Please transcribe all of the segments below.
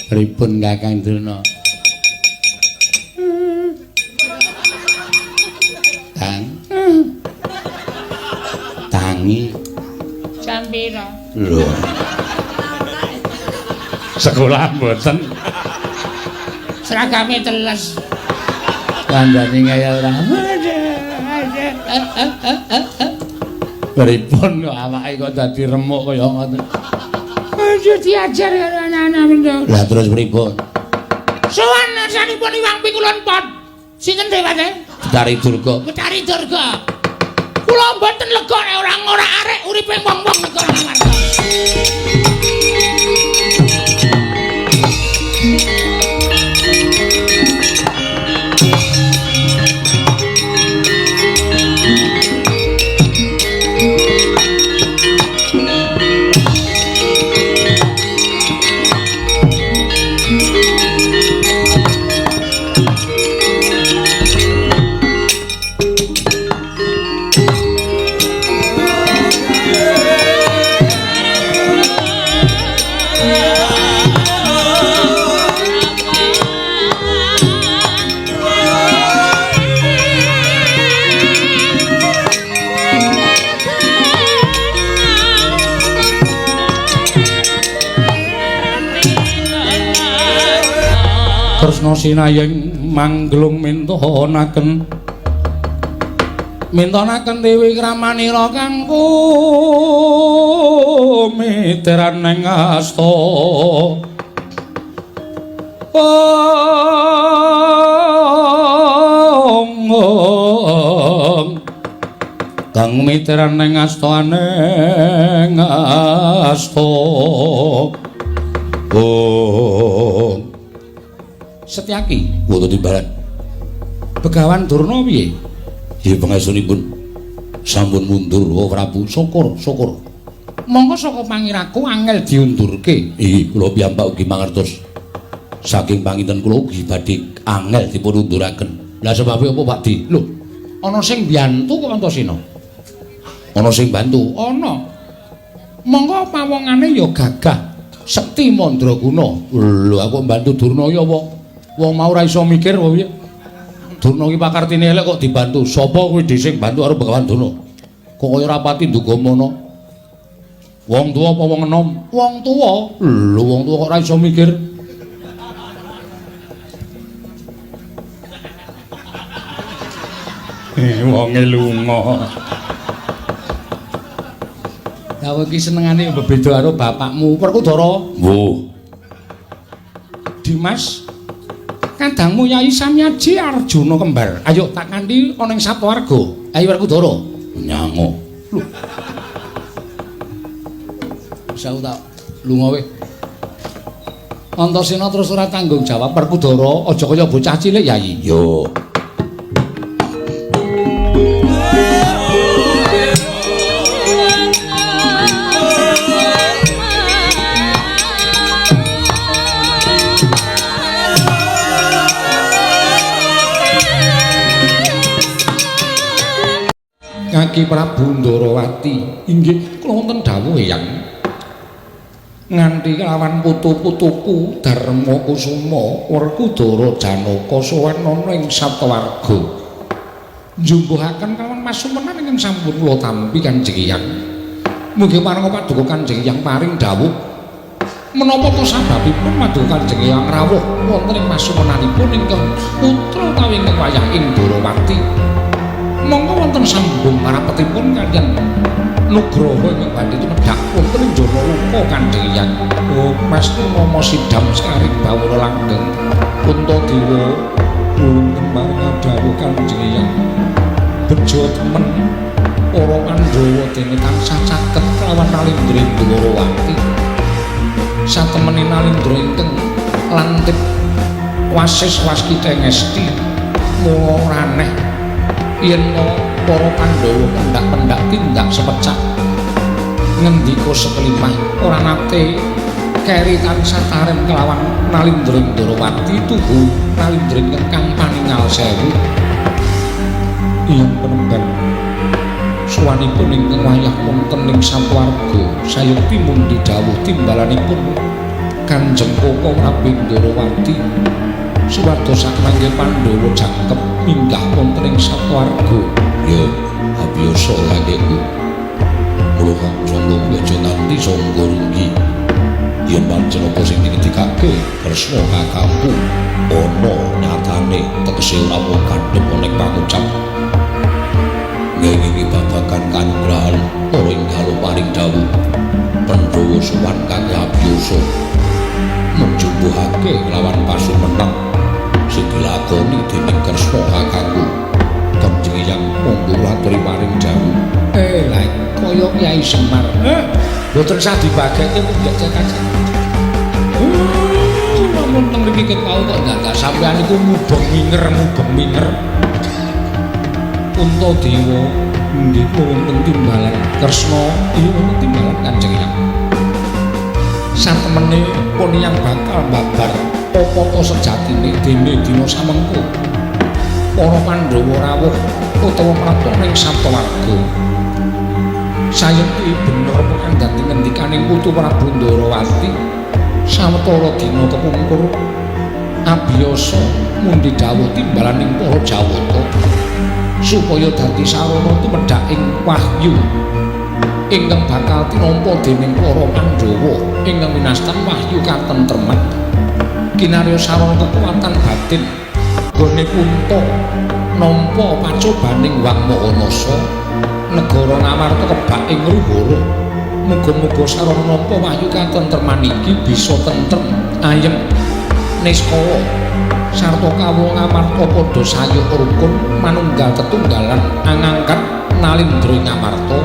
Pripun Kakang Durna? Kang. Tangi. Jam pira? Lho. Sekolah mboten. Seragame teles. Kandhane kaya ora. Pripun kok awake kok dadi remuk kaya ngoten? Aja diajar karo anak-anak mendho. Lah terus pripun? Sowan sanipun Iwang Pikulun Pot. Sinten dheweke? Betari Durga. Betari Durga. Kula mboten lega nek ora ngorak-arek uripe wong-wong negara Ngamarta. Kresna sinayeng mangglung mintonaken mintonaken Dewi Kramanira kang kumiteran ing asta. Ong kang miteran ing asta aneng asta. Ong Setyaki wonten timbalan. Begawan Durna piye? Nggih pangestunipun sampun mundur oh Prabu. Syukur, syukur. Monggo saka pangiraku angel diundurke. Inggih, kula piyambak ugi mangertos. Saking panginten kula ugi badhe angel dipun unduraken. Lah sebabe apa Pak Di? Lho, ana sing mbiyantu kok Antasena? Ana sing bantu? Ana. Monggo pawongane ya gagah sekti mandraguna. Lho, aku mbantu Durna ya apa? Wong mau ora iso mikir apa piye? Durna iki pakartine elek kok dibantu. Sapa kuwi sing bantu karo Begawan Durna? Kok kaya ora pati nduga mono. Wong tuwa apa wong enom? Wong tuwa. Lho, wong tuwa kok ora iso mikir. Wonge lunga. Lah kowe iki senengane bebeda karo bapakmu. Werkudara. Mbuh. Dimas, kadangmu Yai Samyaji Arjuna kembar. Ayo tak kanthi ana ing Saptawarga. Ayo Werkudara. Nyango. Lho. Wis aku tak lunga kowe. Antasena terus ora tanggung jawab. Werkudara aja kaya bocah cilik Yai. Yo. Kaki Prabu Ndarawati inggih kula wonten dawuh Eyang. Nganti kelawan putu-putuku Darma Kusuma Werkudara Janaka sowan ana ing Saptawarga. Njumbuhaken kelawan masumenan ingkang sampun kula tampi Kanjeng Eyang. Mugi parenga paduka Kanjeng Eyang paring dawuh menapa to sababipun paduka Kanjeng Eyang rawuh wonten ing masumenanipun ingkang putra utawi ingkang wayah ing Ndarawati. Monggo wonten sambung marapetipun kaliyan nugroho ingkang badhe tumedhak wonten ing Janaloka Kanjeng Eyang. Oh, Mas Nama sidam sekaring bawara langgeng Puntadewa wonten paring dawuh Kanjeng Eyang. Bejo temen para Pandhawa dene tansah caket kelawan Nalindra ing Dwarawati. Satemene Nalindra ingkang lantip wasis waskita ngesti mula raneh yen para Pandhawa pendak-pendak tindak sepecak ngendika sekelimah ora nate keri tansah tarem kelawan Nalindra ing Dwarawati tuhu Nalindra ingkang paningal sewu. Iyang penembang suwanipun ingkang wayah wonten ing Saptawarga sayekti mundi dawuh timbalanipun Kanjeng Koko Prabu Ndorowati supados sakmangke Pandhawa jangkep minggah wonten ing Saptawarga. Ya, abiyasa kakekku. Mula kang sangga aja nganti sangga runggi. Yen pancen apa sing dingendikake Kresna kakangku ana nyatane, tegese ora mung kandhep ana ing pangucap. Ngengingi babagan kanugrahan para inggal paring dawuh Pandhawa sowan kakek abiyasa menjumbuhake lawan pasumenan sing dilakoni dening Kresna kakangku. Kanjeng Hyang monggo aturi paring dawuh. Lha kaya Kyai Semar. Mboten sah dibageke munggah cek-cek. Namun teng mriki ket wau kok dadak sampeyan niku mubeng minger-mubeng minger. Puntadewa nggih wonten timbalan Kresna, iya wonten timbalan Kanjeng Hyang. Satemene pun yang bakal babar apa ta sejatine dene dina samengko para Pandhawa rawuh utawa prapta ning Saptawarga. Sayekti bener apa kang dadi ngendikaning Putu Prabu Ndorowati sawetara dina kepungkur abiyasa mundi dawuh timbalaning para Jawata supaya dadi sarana tumedhak ing wahyu ingkang bakal tinampa dening para Pandhawa ingkang winastan wahyu katentreman kinarya sarana kekuatan batin gone punta nampa pacobaning Wang Mahanasa negara Ngamarta kebak ing ruhara. Muga-muga sarana nampa wahyu katentreman iki bisa tentrem ayem niskala sarta kawula Ngamarta padha sayuk rukun manunggal tetunggalan angangkat nalindra ing Ngamarta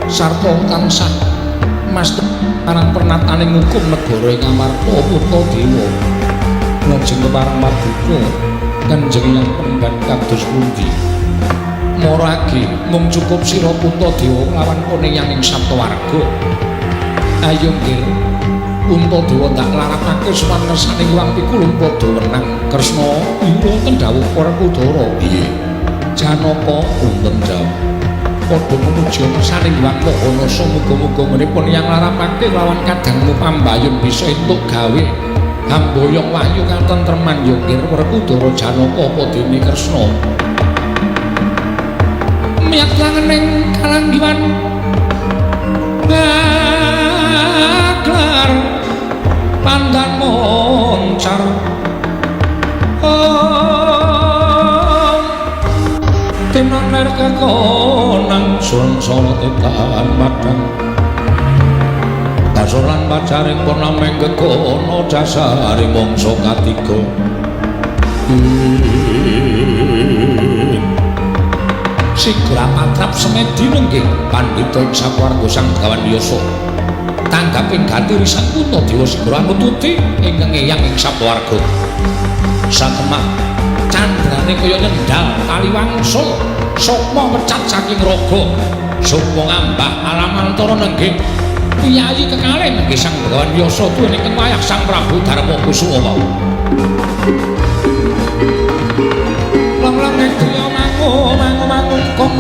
sarta tansah mastu marang pernataning hukum negara ing Ngamarta. Puntadewa lajeng kepareng paduka Kanjeng Hyang Pemban kados pundi? Maragi mung cukup sira Puntadewa lawan koneyang ing Saptawarga. Ayo nggir Puntadewa ndak larapake sowan ngersane Hyang Pikulun padha wenang. Kresna iya wonten dawuh Werkudara. Piye? Janaka wonten dawuh. Padha memuja ngersane Hyang Mahanasa muga-muga ngene pun yang larapake lawan kadangmu pambayun bisa entuk gawe hamboyong wahyu katentreman ya nggir Werkudara Janaka apa dene Kresna. Miyat langening kalanggiwan baklar pandan moncar om tinang ler kekonang sun solo tetan madang kasoran pacaring purnameng kekono jasaring mangsa katiga. Sigra patrap semedi nenggih pandhita ing sakuwarga Sang Begawan Yasa tanggaping gati risan Puntadewa sigra anututi ingkang eyang ing sakuwarga. Satemah candrane kaya nyendal tali wangsul sukma pecat saking raga sukma ngambah alamantara nenggih piyayi kekalih nenggih Sang Begawan Yasa tuwin ingkang wayah Sang Prabu Darma Kusuma wau. Lang-lang ing griya mangu mangu mangungkung